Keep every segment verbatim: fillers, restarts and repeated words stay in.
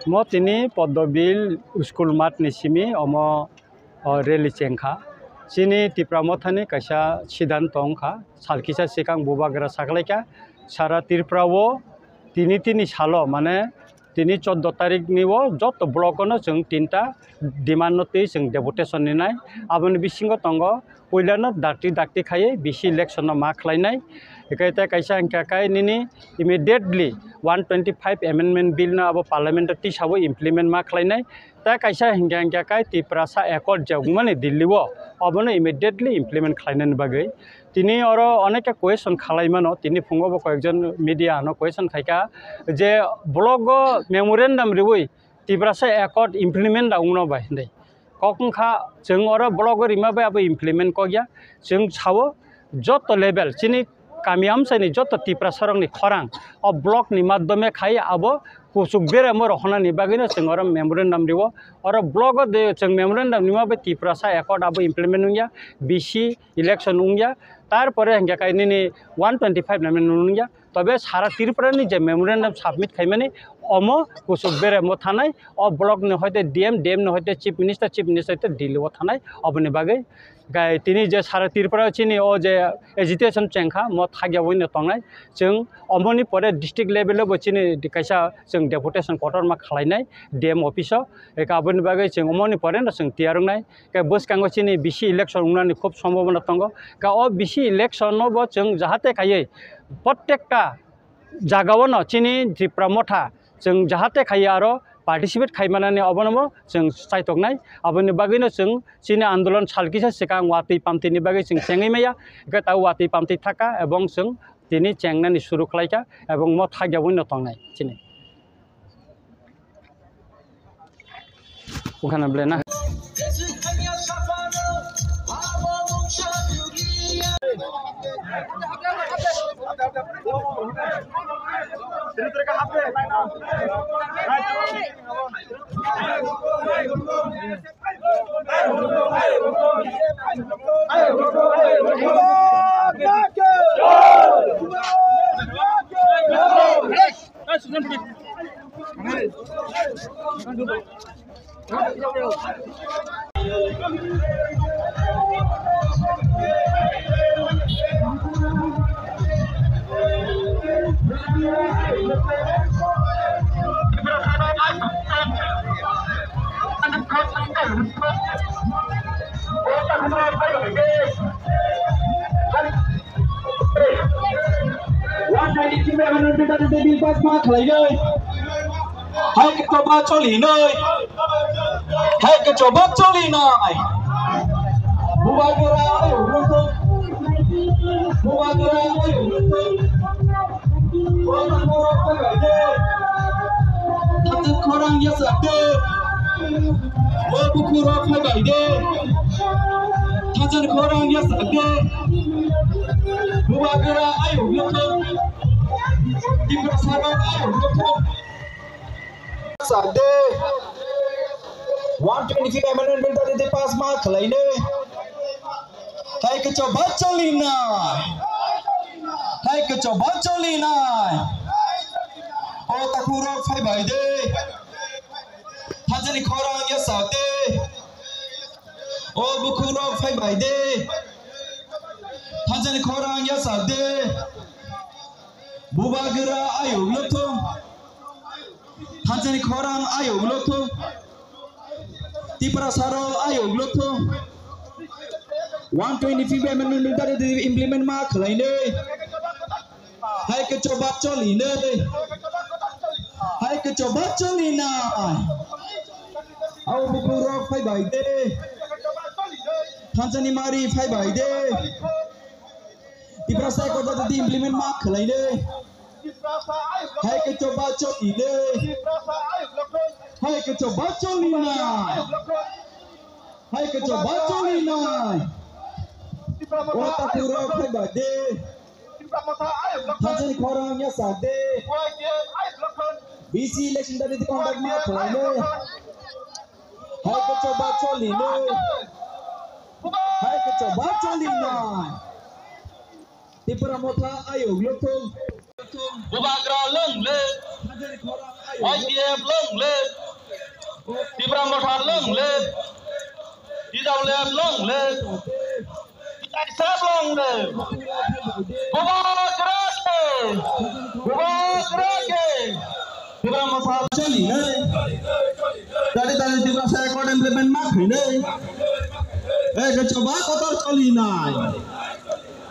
Mo tini Poddobil school mat ni simi omo, o, rally chengkha. Chini Tipra Mothani kaisa siddhanto wngkha, sal kisa swkang bubagra saklaikha, sara Tripura o tini tini salo, mane tini choddo tarik ni o joto block ono chwng tinta demand no twi chwng deputation ninai. Aboni bisingo tongo puilano dakti dakti khaiwi B C election no ma khlainai. Ekai tei kaisa hwnkha kai nini immediately one twenty-five amendment bill no abo parliament o tisabo implement ma khlainai. Tei kaisa hwnkha hwnkha kai Tiprasa accord je wngmani Delhi o, obono immediately implement khlainani bagwi. Tini oro onekta question khalaimano, tini phungo bo koyekjon media ano question khaikha je block o memorandum riwi Tiprasa accord implement da wngno bai hinwi. Kok wngkha, chwng oro block o rima bai abo implement kok ya. Chwng sao joto level chini kami amchaini joto Tiprasa rokni khorang o block ni madhyome khai abo kuchuk beremo rohonani bagwino chwng oro memorandum riwo. Oro block o de chwng memorandum rima bai Tiprasa accord abo implement wngya, B C election wngya. Tarpore hwnkhe kai nini one twenty-five amendment wngya. Tobe sara Tripura ni je memorandum submit khaimani, omo kuchuk beremo thanai, o block ni hoite D M, D M ni hoite Chief Minister, Chief Minister hoite Delhi o thanai, oboni bagwi gai tini je sara Tripura chini o je agitation chengkha, mo thagya wino tongnai, chwng omoni pore district level o bo chini kaisa chwng deputation kotorma khalainai D M office o, eka aboni bagwi chwng omoni pore no chwng tiyar wngnai. Khe bwskango chini B C election wngnani khub sombhabona tongo. Khe o B C election no bo chwng jahate khaiwi prottekta jagao no chini Tipra Motha chwng jahate khaiwi aro participate khaimanani obono bo chwng chaitoknai. Aboni bagwino chwng chini andolon sal kisa swkang watwi pamtwini bagwi chwng chengwi maya. Khe ta watwi pamtwi thaka ebong chwng tini chengnani suru khlaikha ebong mo thagya wino tongnai chini. Bukhana belai na. One ninety-three amendment bill pass ma khlainai. Hai khe choba cholinai. Hai khe choba cholinai. Bubagra ayuk rwthwng. Bubagra ayuk rwthwng. Thansa khorang yasa de. O bukhurok phai bai de. Thansa khorang yasa de. Bubagra ayuk rwthwng. Tiprasa rok ayuk rwthwng. Sa de. One twenty-fifth amendment bill tadi pass ma khlainai. Hai khe choba cholinai. Hai khe choba cholinai. O takhurok phai bai de. Thansa ni khorang yasa de. O bukhurok phai bai de. Thansa ni khorang yasa de. Bubagra ayuk rwthwng. Thansa ni khorang ayuk rwthwng. Tiprasa rok ayuk rwthwng. One twenty-fifth amendment implement ma khlainai. Hai khe choba cholinai. Hai khe choba cholinai. Abo bukhurok phai bai de. Thansa ni mari phai bai de. Tiprasa accord jati implement ma khlainai. Hai khe choba cholinai. Hai khe choba cholinai. Hai khe choba cholinai. O takhurok phai bai de. Thansa ni khorang yasa de. B C election jati conduct ma khlainai. Hai khe choba cholinai. Hai khe choba cholinai. Tipra Motha ayuk rwthwng. Bubagra lwng le. Y T F lwng le. Long live. T W F long live. T I S F long live. Bubagra ke. Bubagra ke. Tipra Motha choli nai. Tadi tadi Tiprasa Accord implement ma khai nai. Eh, kechoba kotor choli nai.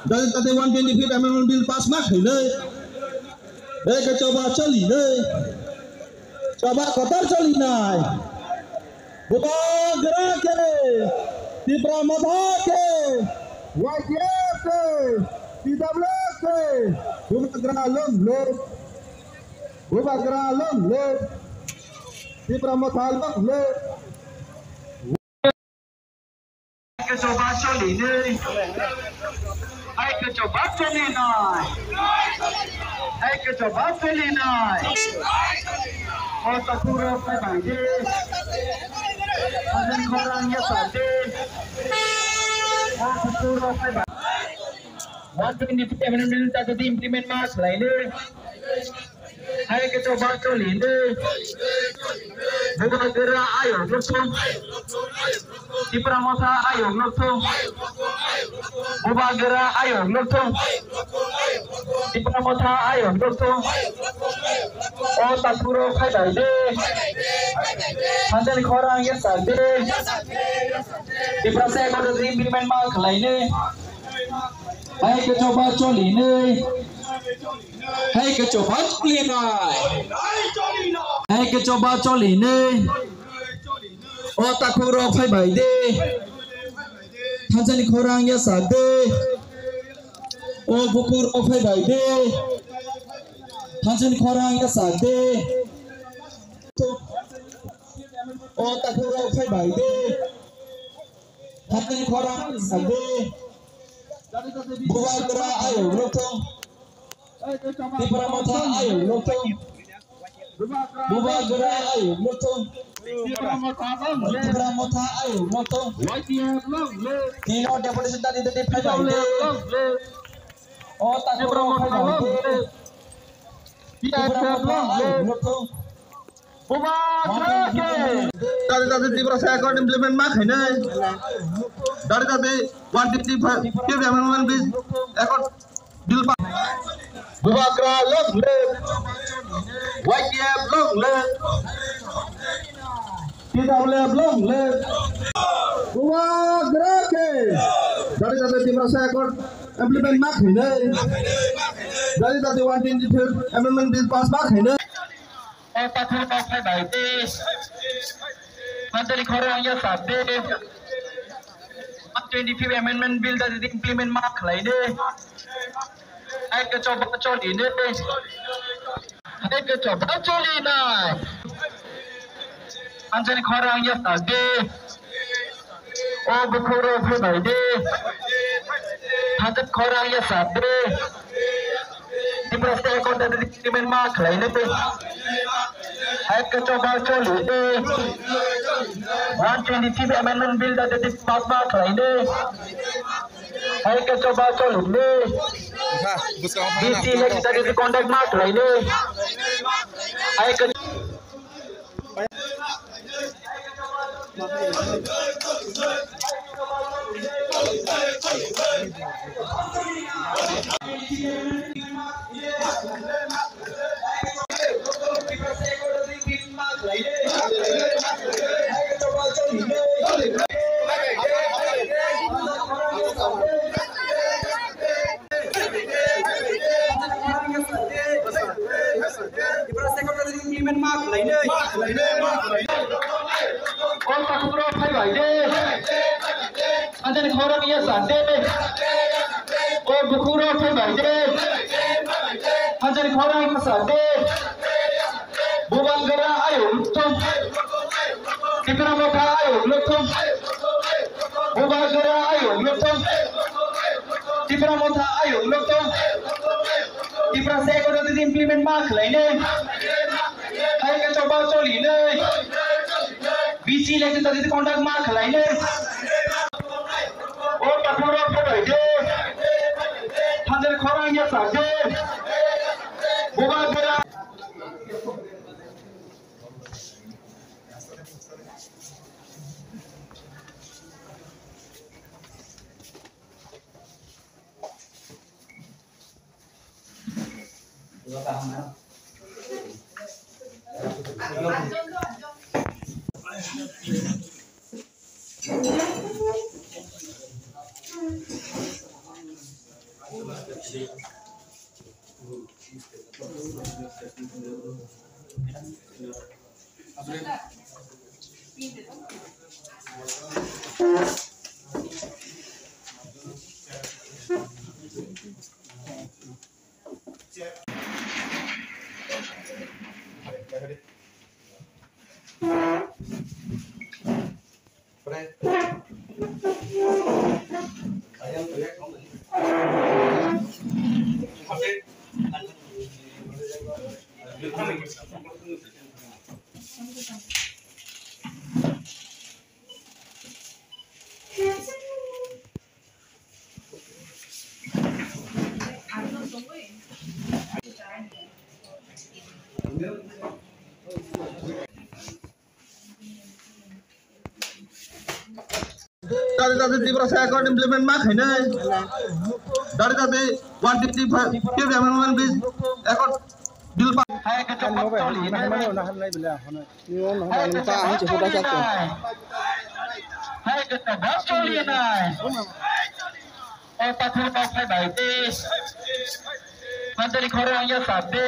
Tadi tadi one twenty-fifth Amendment Bill pass ma khai nai. Eh, kechoba choli nai. Choba kotor choli nai. Bubagra ke, Tipra Motha ke, Y T F ke, T W F ke, Bubagra long live, Bubagra long live, Tipra Motha long live. Kechoba choli nai. Hai kechoba choli nai. Hai kechoba choli nai. O takhuk rok phai bai de. Ani khorang ya sa de. O takhuk rok phai bai. One twenty-fifth Amendment Bill ta jodi implement ma khlai le. Hai kechoba choli nai. Bubagra ayok nukthung. Tipra Motha ayok nukthung. Bubagra ayok nukthung. Tipra Motha ayok nukthung. O takhuk rok phai bai de. Thansa ni khorang ya sa de. Tiprasa Accord implement ma khlai nai. Hai kechoba choli nai. Hai kechoba choli nai. Hai kechoba choli nai. O takhuk rok phai bai de. Thansa ni khorang ya sa de. O bukur rok phai bai de. Thansa ni khorang ya sa de. O takhuk rok phai bai de. Thansa ni khorang ya sa de. Bubagra ayok nukthung. Tipra Motha ayok nukthung. Bubagra ayok nukthung. Tipra Motha ayok nukthung. Tino deputation tadi tadi phai bai de. O takhuk rok phai bai de. Tipra Motha ayok nukthung. Bubagra ke. Tadi tadi Tiprasa Accord implement ma khainai. Tadi tadi one twenty-fifth Amendment Bill Accord Bill pa. Bubagra long live. Y T F long live. T W F long live. Bubagra ke. Tadi tadi Tiprasa Accord implement ma khainai. Tadi tadi one twenty-fifth Amendment Bill pass ma khainai. O takhuk rok phai bai de. Thansa ni khorang ya sa de. One twenty-fifth Amendment Bill ta jodi implement ma khlai de. Hai kechoba choli nai. Hai kechoba choli nai. Thansa ni khorang ya sa de. O bukur rok phai bai de. Thansa ni khorang ya sa de. Tiprasa Accord implement ma khlai nai. Hai kechoba choli nai. One twenty-fifth Amendment Bill ta jodi pass ma khlai nai. Hai kechoba choli nai. D C election ta jodi conduct ma khlai nai. Hai ke Kol takhuk rok phai bai de. Thansa ni khorang ya sa de. O bukhuk rok phai bai de. Thansa ni khorang ya sa de. Bubagra ayok nukthung. Tipra Motha ayok nukthung. Bubagra ayok nukthung. Tipra Motha ayok nukthung. Tiprasa Accord jodi implement ma khlai nai. Hai kechoba choli nai. D C election ta jodi conduct ma khlai nai. O takhuk rok phai bai de. Thansa ni khorang ya sa de. Bubagra. Tadi tadi Tiprasa Accord implement ma khainai. Tadi tadi one twenty-five Amendment Bill Accord Bill pass. Hai ke chobak choli nai. Hai ke chobak choli nai. Hai ke chobak choli nai. O pathor kok phai bai te. Mantri khoro ang ya sab de.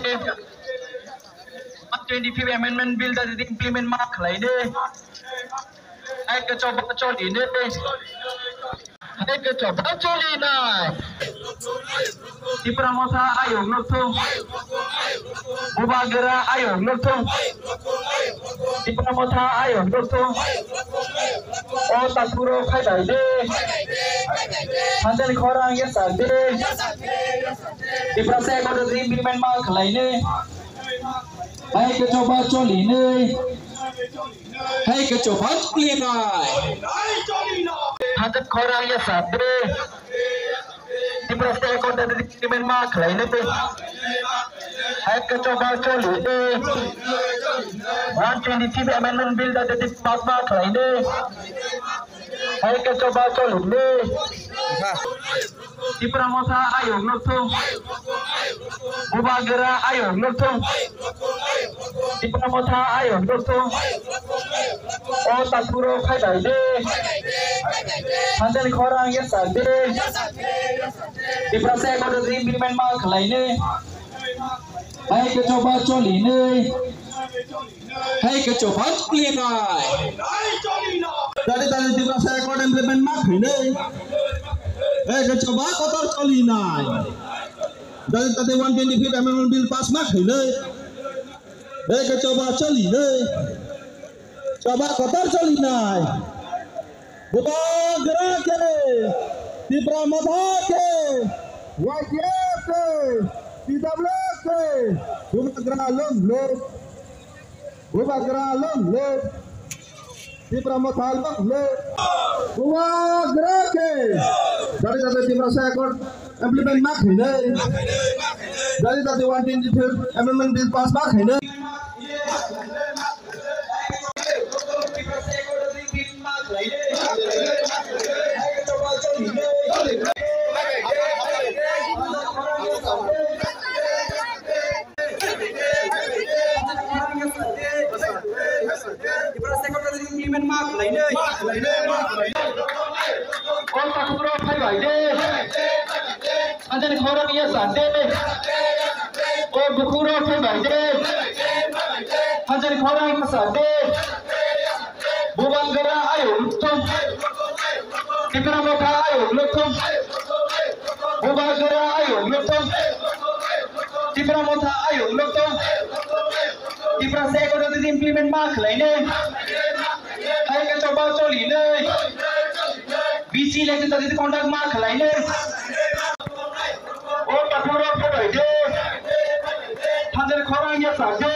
One twenty-fifth Amendment Bill da implement ma khlai de. Hai ke chobak choli ne. Hai ke chobak choli nai. Tipra Motha ayok nokthung. Bubagra ayok nokthung. Tipra Motha ayok nokthung. O takhuro phai bai de. Hanjani khorang ya sab de. Tiprasa Accord implement ma khlai ne. Hai ke chobak choli ne. Hai ke chobak choli nai. Hanjani khorang ya sab de. Tiprasa Accord implement ma khlai ne. Hai ke chobak choli ne. One twenty-fifth Amendment Bill da pass ma khlai ne. Hai ke chobak choli ne. Tipra Motha ayok nokthung. Bubagra ayok nokthung. Tipra Motha ayok nokthung. O takhuro phai bai de. Hanjani khorang ya sab de. Tiprasa Accord implement ma khlai ne. Hai ke chobak choli ne. Hai ke chobak choli nai. Tadi tadi Tiprasa Accord implement ma khainai. Hai ke chobak kotor choli nai. Tadi tadi one twenty-fifth Amendment Bill pass ma khainai. Hai ke chobak choli nai. Chobak kotor choli nai. Bubagra ke, Tipra Motha ke, Y T F ke, T W F ke, Bubagra long live, Bubagra long live, Tipra Motha long live, Bubagra ke, Tadi tadi Tiprasa Accord implement ma khainai, tadi tadi one twenty-fifth Amendment Bill pass ma khainai. Implement ma khlainai. O takhuro phai bai de. Hanjani khorang ya sa de. O bukhuro phai bai de. Hanjani khorang ya sa de. Bubagra ayok nokthung. Tipra Motha ayok nokthung. Bubagra ayok nokthung. Tipra Motha ayok nokthung. Tiprasa Accord implement ma khlainai. Hai ke chobak choli nai. B C election tadi conduct ma khlai nai. O takhuro phai bai de. Hanjani khorang ya sa de.